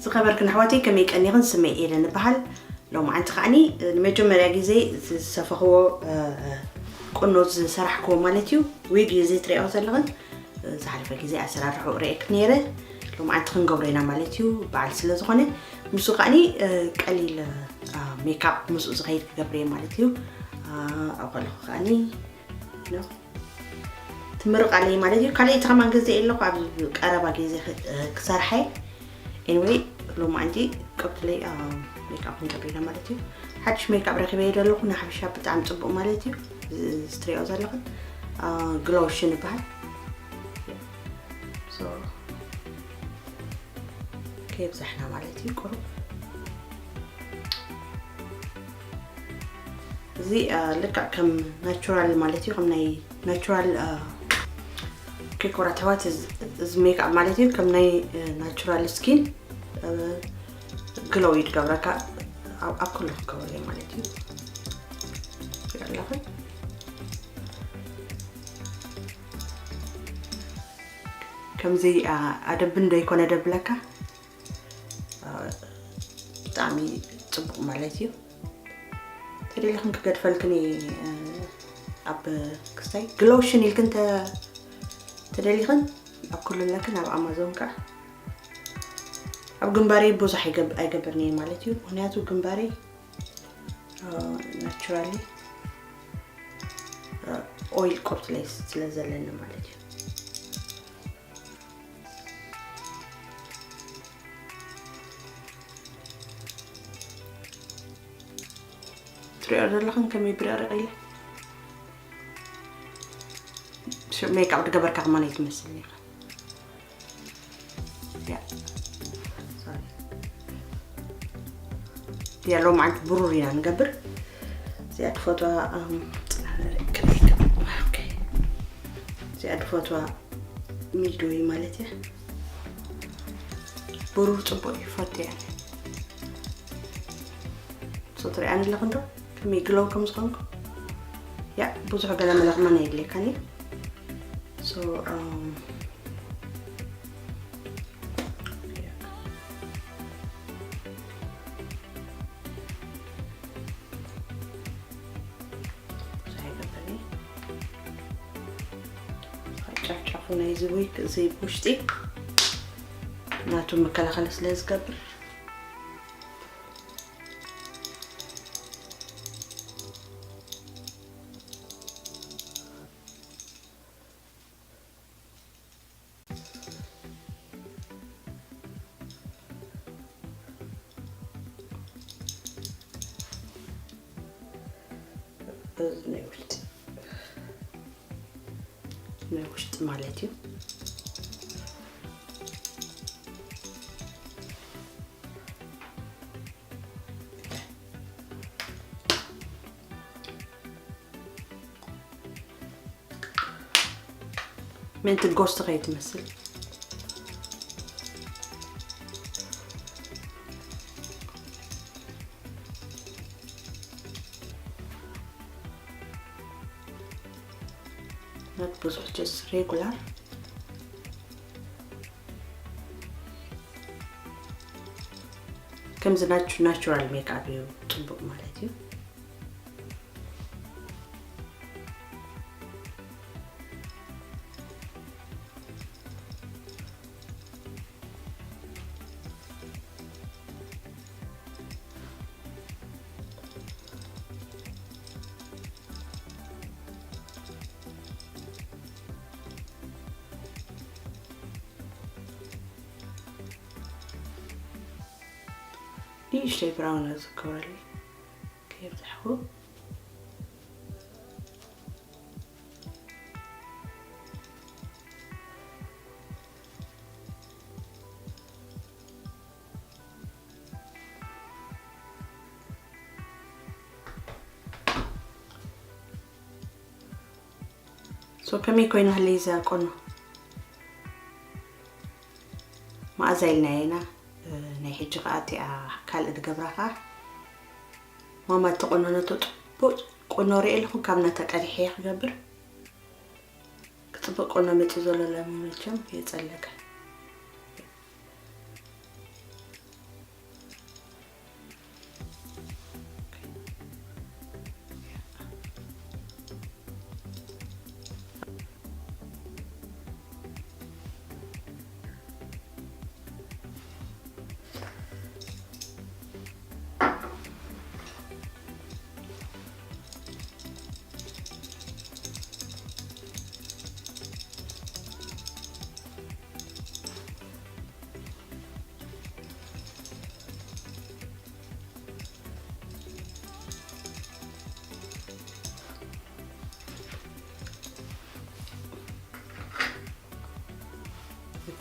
ዝኸበርክን ኣሕዋተይ፣ ከመይ ቀኒኽን? ስመይ ኤደን እበሃል። ሎማዓንቲ ከዓኒ ንመጀመርያ ግዜ ዝሰፈኽዎ፣ እ፣ ቁኖ ዝሰራሕክዎ ማለት እዩ። ዊግ እዩ እዚ ትሪኦ ዘለኽን። ዝሓለፈ ግዜ ኣሰራርሕኡ ርእየክ ነይረ። ሎማዓንቲ ክንገብሮ ኢና ማለት እዩ፣ በዓል ስለ ዝኾነ። ምስኡ ከዓኒ፣ እ፣ ቀሊል፣ እ፣ ሜካፕ ምስኡ ዝኸይድ ክገብር እየ ማለት እዩ። እ፣ ኣብኡ ከለኹ ከዓኒ፣ ኖ፣ ትምርቕ ኣለይ ማለት እዩ። ካልኣይቲ ከማን ግዜ ኣለኹ፣ ኣብ ቀረባ ግዜ ክ-፣ እ፣ ክሰርሐ። ኤኒወይ፣ ሎማዓንቲ ቀብጥለይ፣ እ፣ ሜካፕ ክንገብር ኢና ማለት እዩ። ሓድሽ ሜካፕ ረኺበ እየ ዘለኹ፣ ንሓፈሻ ብጣዕሚ ጽቡቕ ማለት እዩ። እዚ ትሪኦ ዘለኽን፣ እ፣ ግሎሽን ይበሃል። ሶ፣ ከየብዛሕና ማለት እዩ ቁሩብ። እዚ፣ እ፣ ልክዕ ከም ናቹራል ማለት እዩ፣ ከም ናይ ናቹራል፣ እ፣ ኬክ ወራት ኣሕዋት፣ እዚ፣ እዚ ሜክኣፕ ማለት እዩ፣ ከም ናይ፣ እ፣ ናቹራል ስኪን፣ እ፣ ግሎው እዩ ዝገብረካ። ኣብ፣ ኣብ ኩሉ ክገብር እዩ ማለት እዩ። ትሪኦ ኣለኽን። ከምዚ፣ ኣ፣ ኣደብን ዶ ይኮነ ደብለካ? ኣ፣ ብጣዕሚ ጽቡቕ ማለት እዩ። ተደሊኽን ክገድፈልክን እየ፣ እ፣ ኣብ ክስታይ ግሎሽን ኢልክን ተ-፣ ተደሊኽን ኣብ ኩሉ ኣለክን ኣብ ኣማዞን ከኣ። ኣብ ግንባረይ ብዙሕ ኣይገብ-፣ ኣይገብርን እየ ማለት እዩ። ምኽንያቱ ግንባረይ፣ እ፣ ናቹራሊ፣ እ፣ ኦይል ቆርጥለይ ስለ ዘለኒ ማለት እዩ። ትሪኦ ዘለኽን ከመይ ብርቕርቕ ኢለ። ሽ-፣ ሜክኣፕ ዝገበርካ ከማን ኣይትመስልን ኢኻ። ያ። ሶሪ። ያ፣ ሎማዓንቲ ብሩር ኢና ንገብር። እዚኣ ትፈትዋ፣ ኣም፣ ኦኬ። እዚኣ ትፈትዋ ሚዶ እዩ ማለት እያ። ብሩር ጽቡቕ እዩ፣ ፈትያ። ሶ ትሪኣኒ ኣለኽን ዶ? ከመይ ግሎው ከም ዝኾንኩ። ያ፣ ብዙሕ ገለ መለ ከማን ኣየድልየካን እዩ። ሶ፣ ኣም፣ ያ። ብዙሕ ኣይገብርን እየ። ጫፍጫፉ ናይዚ ዊግ፣ እዚ ውሽጢ ናቱ መከላኸሊ ስለ ዝገብር። እዚ ናይ ውሽጢ፣ ናይ ውሽጢ ማለት እዩ። ምእንቲ ጎስቲ ከይትመስል። Not ብዙሕ፣ just regular። ከምዚ ናቹ-፣ ናቹራል ሜክኣፕ እዩ ጽቡቕ ማለት እዩ። ንእሽተይ ብራውን ዘዝክረለይ ከየብዛሕኩ። ሶ ከመይ ኮይኑ ሃለይ እዛ ቆኖ? መኣዛ ኢልናያ ኢና። እ፣ ናይ ሕጂ ከኣ እቲኣ ካልእ ትገብራ ከኣ ማማ እተቆነነቶ ጽቡቅ ቁኖ ርእየ ኣለኹ። ካብ ናታ ቀዲሐ እየ ክገብር። ክጽብቅ ቁኖ መጺኡ ዘሎ ሎሚ መቸም የጸለካ።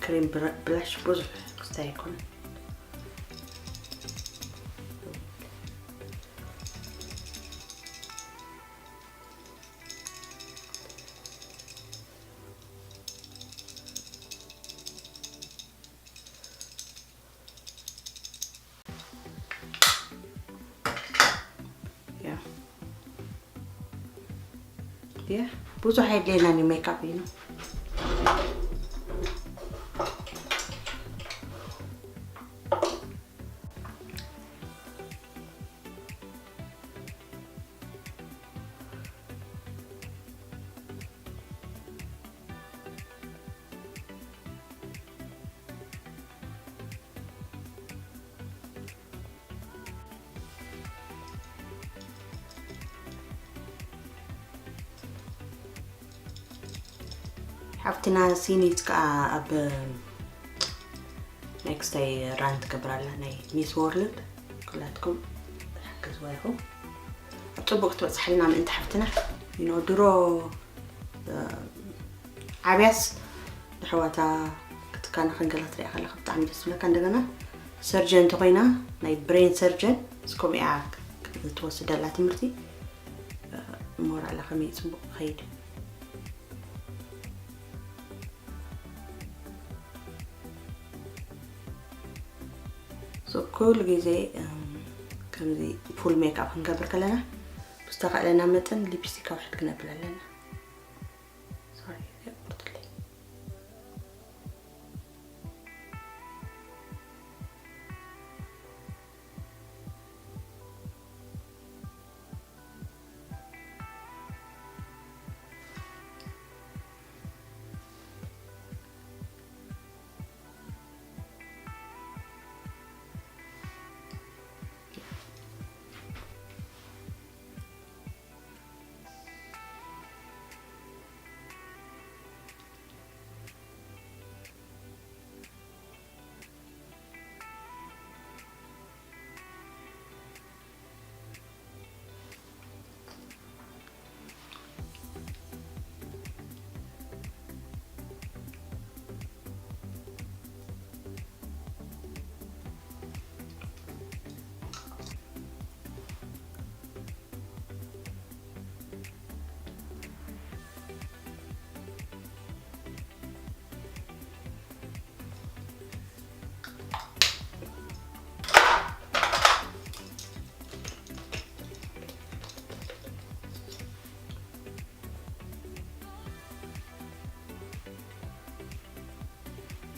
ክሬም ብረ-፣ ብላሽ ብዙሕ ክስታይ ኣይኮነን። ያ። ያ፣ ብዙሕ ኣየድልየናን እዩ ሜካፕ እዩ። ሓፍትና ሲኒት ከኣ ኣብ ናይ ክስታይ ራን ትገብር ኣላ፣ ናይ ሚስ ወርልድ። ኩላትኩም ሓግዝዋ ኢኹም። ኣብ ጽቡቕ ክትበጽሓልና ምእንቲ ሓፍትና። You know፣ ድሮ፣ እ፣ ዓብያስ ንሕዋታ ክትካነ ከንገላ ትሪኣ ከለኻ ብጣዕሚ ደስ ዝብለካ። እንደገና ሰርጀን እንተኾይና፣ ናይ ብሬን ሰርጀን፣ እስከምኡ እያ ክትወስደላ ትምህርቲ። እ፣ ሞራላ ከመይ ጽቡቕ ክኸይድ። So ኩሉ ግዜ፣ እም፣ ከምዚ ፉል ሜክኣፕ ክንገብር ከለና ብዝተኻእለና መጠን ሊፕስቲክ ኣብ ሕድ ክነብል ኣለና። ሶሪ፣ የቁርጥልኝ።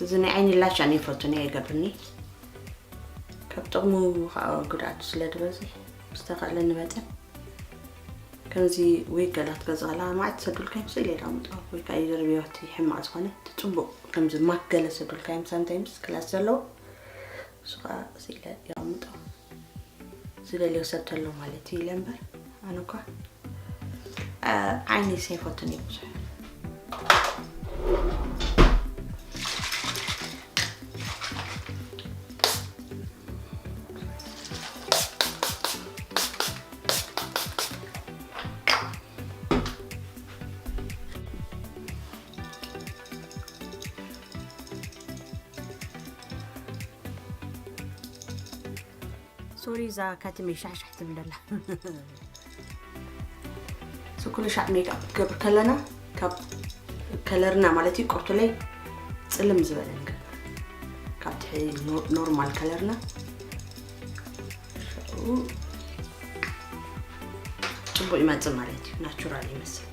እዚ ናይ ዓይኒ ላሽ ኣነ ይፈቱን እየ፣ ይገብርኒ። ካብ ጥቕሙ ከዓ ጉድኣቱ ስለ ዝበዝሕ ብዝተኻእለኒ መጠን ከምዚ ዊግ ገላ ክትገዝእ ከለኻ ማዕት ትሰዱልካ ይመስል እየ ዳምጦ፣ ወይ ከዓ ይደርብዮ እቲ ሕማቕ ዝኾነ እቲ ጽቡቕ ከምዚ ማክ ገለ ሰዱልካ እዮም ሳምታይምስ ክላስ ዘለዎ። እሱ ከዓ ስኢለ የቐምጦ። ዝደልዮ ሰብ ተሎ ማለት እዩ ኢለ እምበር፣ ኣነ እኳ፣ እ፣ ዓይኒ ሰይፈቱን እዩ ብዙሕ። ሶሪ፣ እዛ ካቲመይ ሻሕሻሕ ትብል ኣላ። So ኩሉ ሻዕ ሜክኣፕ ክትገብር ከለና ካብ ከለርና ማለት እዩ፣ ቆርቱለይ ጽልም ዝበለ ንገብር። ካብ ትሕቲ ኖ-፣ ኖርማል ከለርና ሽዑ ጽቡቕ ይመጽእ ማለት እዩ፣ ናቹራል ይመስል።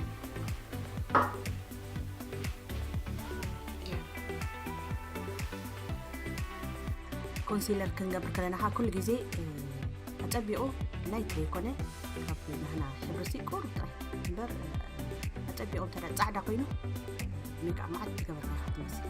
ኮንሲለር ክንገብር ከለና ከዓ ኩሉ ግዜ፣ እ፣ ኣጸቢቑ ላይት ዘይኮነ፣ ካብ ናህና ሕብሪ ሲ ቁሩብ ጥራይ እምበር፣ እ፣ ኣጸቢቑ እንተ ደኣ ጻዕዳ ኮይኑ ሜክኣፕ መዓት ትገብር ኢኻ ትመስል።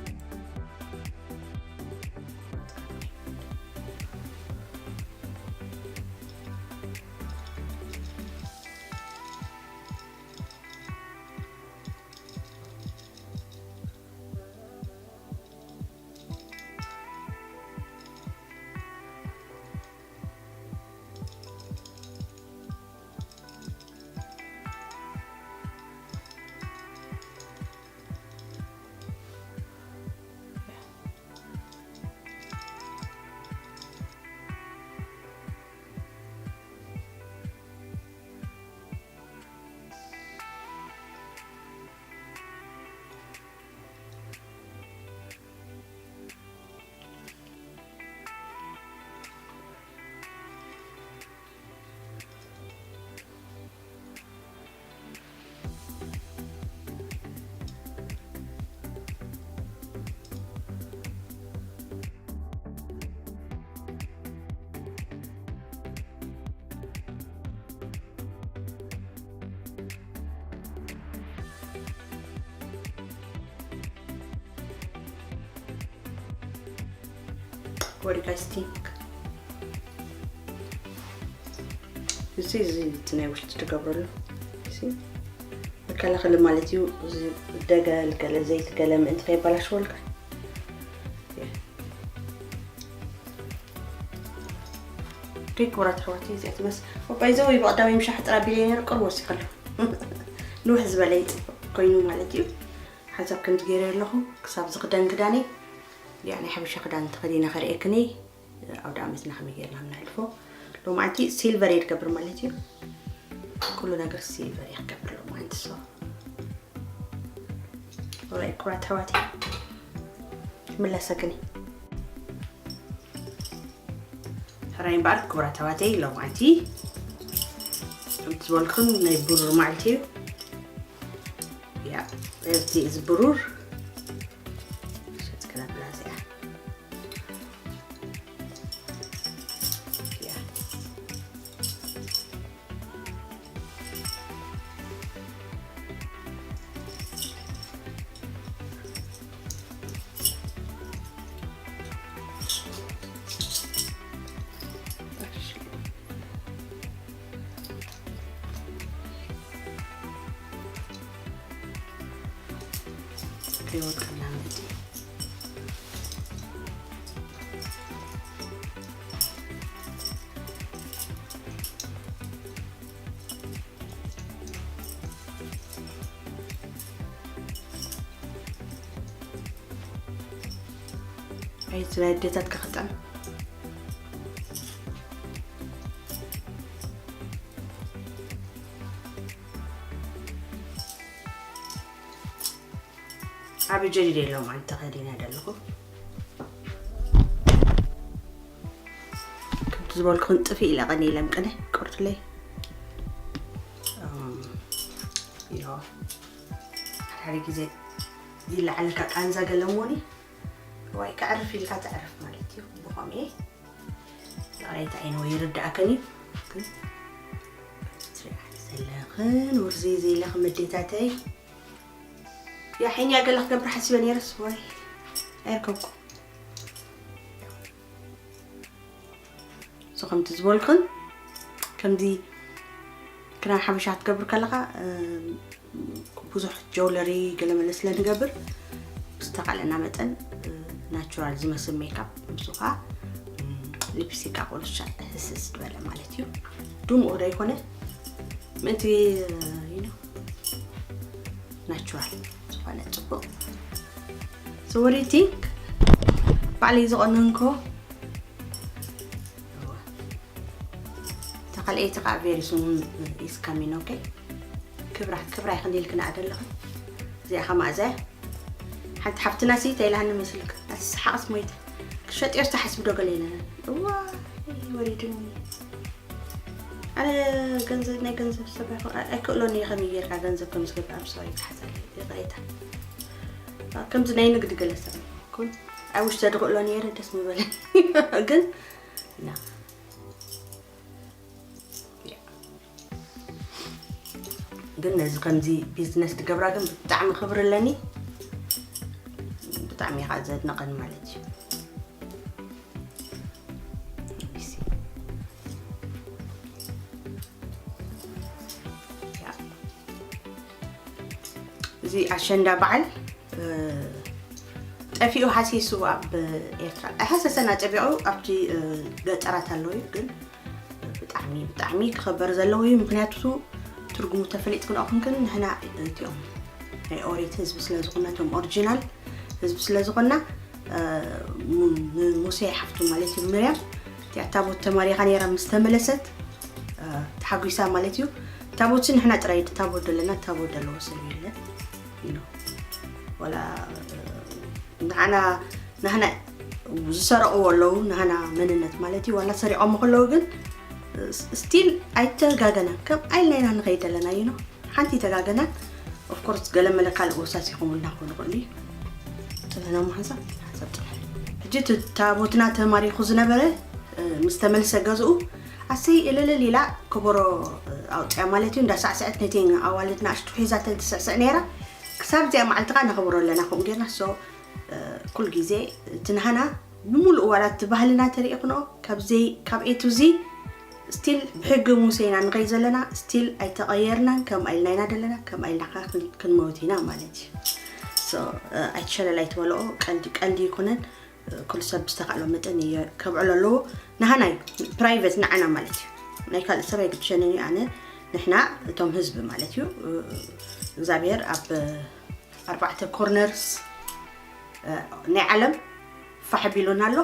What do you guys think? እዚ እዚ እቲ ናይ ውሽጢ ትገብረሉ እዚ መከላኸሊ ማለት እዩ። እዚ ደገል ገለ ዘይቲ ገለ ምእንቲ ከይበላሽወልካ። ኦኬ፣ ክቡራት ኣሕዋተይ፣ እዚኣ ትመስል። ኦባይ ዘወይ ብቐዳመይ ምሻሕ ጥራ ቢለይ ነይረ፣ ቅርብ ወሲኸሉ። ንውሕ ዝበለ ይጽብቕ ኮይኑ ማለት እዩ። ሓንሳብ ከምዚ ገይረ ኣለኹ፣ ክሳብ ዝኽደን ክዳነይ፣ ያኔ ሓበሻ ክዳን ተኸዲነ ከርእየክኒ፣ ኣውደ ዓመትና ከመይ ጌርና ንሕልፎ። ሎማዓንቲ ሲልቨር እየ ዝገብር ማለት እዩ። ኩሉ ነገር ሲልቨር እየ ክገብር ሎማዓንቲ። So፣ ኦራይ፣ ክቡራት ኣሕዋተይ፣ ክምለሰክኒ። ሕራይ እምበኣር፣ ክቡራት ኣሕዋተይ፣ ሎማዓንቲ ከምቲ ዝበልኩን ናይ ብሩር መዓልቲ እዩ። ያ፣ እቲ እዚ ብሩር ሸጥ ክነብላ እዚኣ። ያ። ከይወድቀና ማለት እዩ። ኣይ፣ እዚ ናይ ኣዴታት ከኽጥዕም። ኣብ ጀዲድ የለውም፣ ኣንተ ከዲና ደለኹ። ከምቲ ዝበልኩኽን ጥፊ ኢለ ቀኒ ኢለ ምቅነ፣ ቅርቱለይ። እም፣ ዮ፣ ሓደ ግዜ ይለዓለካ ቃንዛ ገለ እሞኒ፣ ወይ ከዕርፍ ኢልካ ተዕርፍ ማለት እዩ። ብኸምኡ ይቕሬታ፣ ኣይ፣ ወይ ይርድኣከን እዩ። ግን ትሪኣኒ ዘለኽን ውርዘይ ዘይለኽን መዴታተይ። ያ፣ ሕኛ ገለ ክገብር ሓሲበ ነይረስ፣ ወይ ኣይርከብኩ። So፣ ከምቲ ዝበልኩን፣ ከምዚ ክዳን ሓበሻ ክትገብር ከለኻ፣ እም፣ ብዙሕ ጆለሪ ገለ መለ ስለ ንገብር፣ ብዝተኻለና መጠን፣ እ፣ ናቹራል ዝመስል ሜካፕ፣ ንሱ ኸዓ፣ እም፣ ሊፕስቲክ ኣቑልሻ ህስስ ዝበለ ማለት እዩ። ድሙቕ ዶ ይኮነ? ምእንቲ፣ ዩ ኖ፣ ናቹራል ዝኾነ ጽቡቕ። So what do you think? ባዕለይ ዝቐነንኮ እታ ካልኣይቲ ከዓ very soon is coming, okay? ክብራ፣ ክብራ ይኽን ኢልክና ኣደለኽን። እዚኣ ከማእዛ ሓንቲ ሓፍትና ሲ ተይላኒ መስልክ። ኣቲ ሰሓቕስ ሞይተ። ክሸጥዮስ ተሓስብ ዶ ገለ ኢለ። እዋይ፣ ወሪዱኒ። ኣነ ገንዘብ፣ ናይ ገንዘብ ሰብ ኣይኮ-፣ ኣይ-፣ ኣይክእሎን እየ ከመይ ጌርካ ገንዘብ ከም ዝገብር። I'm sorry፣ ይትሓዘለይ፣ ይቕሬታ። ከምዚ ናይ ንግዲ ገለ ሰብ ኩን። I wish ዘድኽእሎ ነይረ ደስ ምበለኒ። ግን፣ ና። ግን ነዚ ከምዚ ቢዝነስ ትገብራ ግን ብጣዕሚ ክብሪ ኣለኒ። ብጣዕሚ እየ ከዓ ዘድንቐን ማለት እዩ። ያ። እዚ ኣሸንዳ በዓል፣ እ፣ ጠፊኡ ሃሲሱ ኣብ ኤርትራ። ኣይሃሰሰን፣ ኣጸቢቑ ኣብቲ፣ እ፣ ገጠራት ኣለዉ እዩ፣ ግን ብጣዕሚ፣ ብጣዕሚ ክኸበር ዘለዎ እዩ። ምኽንያቱ ትርጉሙ ተፈሊጥክን ኣኹንክን ንሕና እቲኦም ናይ ኦሪት ህዝቢ ስለ ዝኾንና፣ እቶም ኦሪጂናል ህዝቢ ስለ ዝኾንና፣ እ፣ ሙ-፣ ን-፣ ሙሴ ሓፍቱ ማለት እዩ፣ ምርያም፣ እቲኣ ታቦት ተማሪኻ ነይራ ምስ ተመለሰት፣ እ፣ ተሓጒሳ ማለት እዩ። ታቦት ንሕና ጥራይ ታቦት ደለና፣ ታቦት ደለዎ ሰብ የለን። You know፣ ዋላ፣ እ፣ ንዓና፣ ናህና ዝሰረቕዎ ኣለዉ፣ ናህና መንነት ማለት እዩ። ዋላ ሰሪቖም ከለዉ ግን፣ እ፣ ስቲል ኣይተጋገናን። ከም ኣይልና ኢና ንኸይድ ኣለና፣ you know። ሓንቲ ተጋገናን፣ of course፣ ገለ መለ ካልእ ወሳሲኹምልና ክኾኑ ይኽእሉ እዩ። ጽንሕና እሞ ሓንሳብ፣ ሓንሳብ ጽንሕ። ሕጂ እቲ ታቦትና ተማሪኹ ዝነበረ፣ እ፣ ምስ ተመልሰ ገዝኡ፣ ኣሰይ እልልል ኢላ ከበሮ፣ እ፣ ኣውጽያ ማለት እዩ፣ እንዳሳዕሰዐት ነተን ኣዋልድ ንኣሽቱ ሒዛተን ትስዕስዕ ነይራ። ክሳብ እዚኣ መዓልቲ ኸኣ ነኽብሮ ኣለና ከምኡ ጌርና። So፣ እ፣ ኩሉ ግዜ እቲ ናህና ብምሉእ ዋላ እቲ ባህልና ተሪእኽኖ ካብዘይ ካብ ኤ ቱ ዚ ስቲል ብሕጊ ሙሴ ኢና ንኸይ ዘለና ስቲል ኣይተቐየርናን። ከም ኣይልና ኢና ዘለና ከም ኣይልና ክንመውት ኢና ማለት እዩ። ኣይትሸለል ኣይትበልኦ። ቀልዲ ቀልዲ ይኮነን። ኩሉ ሰብ ብዝተኻእሎ መጠን ከብዕሎ ኣለዎ። ናሃናይ ፕራይቬት ንዓና ማለት እዩ። ናይ ካልእ ሰብ ኣይግድሸንን እዩ። ኣነ ንሕና እቶም ህዝቢ ማለት እዩ እግዚኣብሔር ኣብ ኣርባዕተ ኮርነርስ ናይ ዓለም ፋሕ ቢሉና ኣሎ።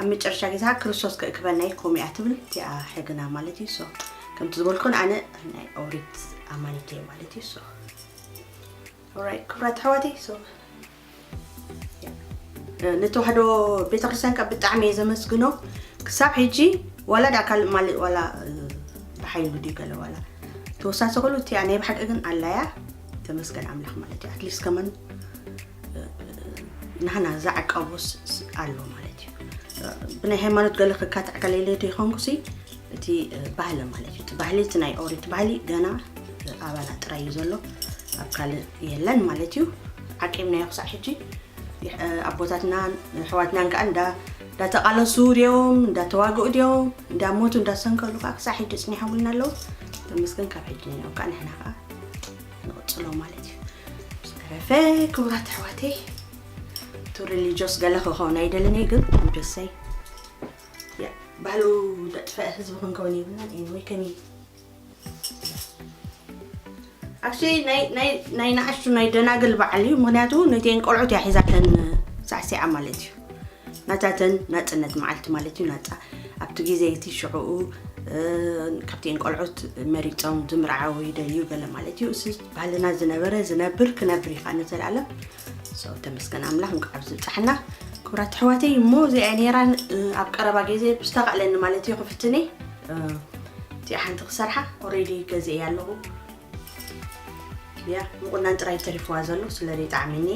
ኣብ መጨረሻ ግዜ ክርስቶስ ክእክበና እዩ ከምኡ እያ ትብል እቲኣ ሕግና ማለት እዩ። ከምቲ ዝበልኩን ኣነ ናይ ኦሪት ኣማኒት እየ ማለት እዩ። ክብራት ኣሕዋተይ ንተዋህዶ ቤተክርስትያን ካብ ብጣዕሚ እየ ዘመስግኖ። ክሳብ ሕጂ ዋላ ዳ ካልእ ማለት ዋላ ብሓይሉ ድዩ ገለ ዋላ ተወሳሰ ኩሉ እቲኣ ናይ ብሓቂ ግን ኣላያ ተመስገን ኣምላኽ ማለት እዩ። ኣትሊስት ከመን ናህና ዝዓቀቡስ ኣሎ ማለት እዩ። ብናይ ሃይማኖት ገለ ክካትዕ ከለለ ዶ ይኾንኩሲ እቲ ባህሊ ማለት እዩ። እቲ ባህሊ እቲ ናይ ኦሪት ባህሊ ገና ኣባና ጥራይ እዩ ዘሎ፣ ኣብ ካልእ የለን ማለት እዩ። ዓቂብናዮ ክሳዕ ሕጂ ኣቦታትናን ኣሕዋትናን ከዓ እንዳ እንዳተቃለሱ ድዮም እንዳተዋግኡ ድዮም እንዳሞቱ እንዳሰንከሉ ከዓ ክሳዕ ሕጂ ፅኒሖምልና ኣለዉ። ተመስገን ካብ ሕጂ ንነው ከዓ ንሕና ከዓ ንቕፅሎ ማለት እዩ። ዝተረፈ ክቡራት ኣሕዋተይ እቲ ሪሊጆስ ገለ ክኸውን ኣይደልን እየ ግን ኣምጀሰይ ባህሉ ዘጥፈአ ህዝቢ ክንከውን የብልናን። ኤኒወይ ከመይ ኣክቹሊ ናይ ንኣሽቱ ናይ ደናግል በዓል እዩ። ምክንያቱ ነቲአን ቆልዑት እያ ሒዛተን ሳዕሲዓ ማለት እዩ። ናታተን ናፅነት መዓልቲ ማለት እዩ። ናፃ ኣብቲ ግዜ እቲ ሽዕኡ ካብቲአን ቆልዑት መሪፆም ዝምርዓዊ ይደልዩ ገለ ማለት እዩ። እሱ ባህልና ዝነበረ ዝነብር ክነብር ይካ ንዘለኣለም። ተመስገን ኣምላኽ እንኳዕ ኣብዚ ብፃሕና ክብራት ኣሕዋተይ። እሞ እዚኣ ነይራ ኣብ ቀረባ ግዜ ብዝተኻእለኒ ማለት እዩ ክፍትኒ እቲኣ ሓንቲ ክሰርሓ ኦሬዲ ገዚአ ኣለኹ። ያ ምቁናን ጥራይ ተሪፍዋ ዘሎ ስለ ዘይጣዕመኒ።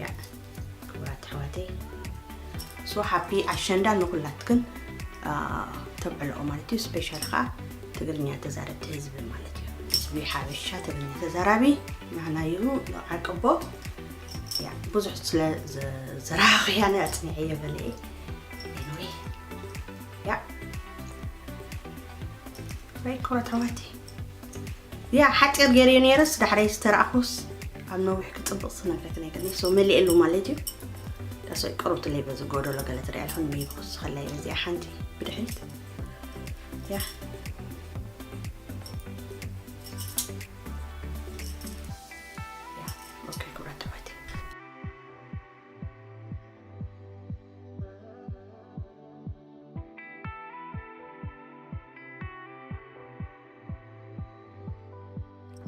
ያ ክቡራት ኣሕዋተይ ሶ ሃፒ ኣሸንዳ ንኩላትክን ተብዕልኦ ማለት እዩ። ስፔሻል ከዓ ትግርኛ ተዛረብቲ ህዝቢ ማለት እዩ። ህዝቢ ሓበሻ ትግርኛ ተዛራቢ ናህና እዩ ዓቅቦ። ያ ብዙሕ ስለ ዘራኽያ ናይ ኣፅኒዐ የበለ። ያ ወይ ክብረት ኣሕዋተይ ያ ሓፂር ገይረዮ ነይረስ ዳሕራይ ዝተረኣኹስ ኣብ ነዊሕ ክፅብቕ ዝነግረክ ነገር ሶ መሊእሉ ማለት እዩ። ዳሶ ቅሩትለይ በዚ ጎደሎ ገለ ትሪኣ ኣለኹን ሜቢ ክስኸላይ በዚኣ ሓንቲ ብድሕሪት ያ ያ ኦኬ ክብረት ኣሕዋተይ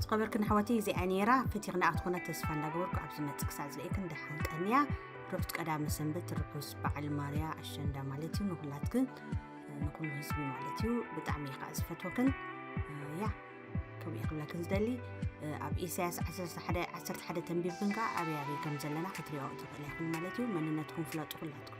ዝኸበርክን ኣሕዋተይ እዚኣ ነይራ ፈቲኽና ክትኾና ተስፋ እንዳገበርኩ ኣብ ዝመፅእ ክሳዕ ዝርእየክን ደሓን ቀንያ። ርሑስ ቀዳመ ሰንበት ርሑስ በዓል ማርያ ኣሸንዳ ማለት እዩ ንኩላትክን ንኩሉ ህዝቢ ማለት እዩ። ብጣዕሚ እየ ከዓ ዝፈትወክን ያ ከምኡ እየ ክብለክን ዝደሊ። ኣብ ኢሳያስ ዓሰርተ ሓደ ዓሰርተ ሓደ ተንቢብክን ከዓ ኣበይ ኣበይ ከም ዘለና ክትሪኦ ትኽእላ ኢኹን ማለት እዩ። መንነትኩም ፍለጡ ኩላትኩም።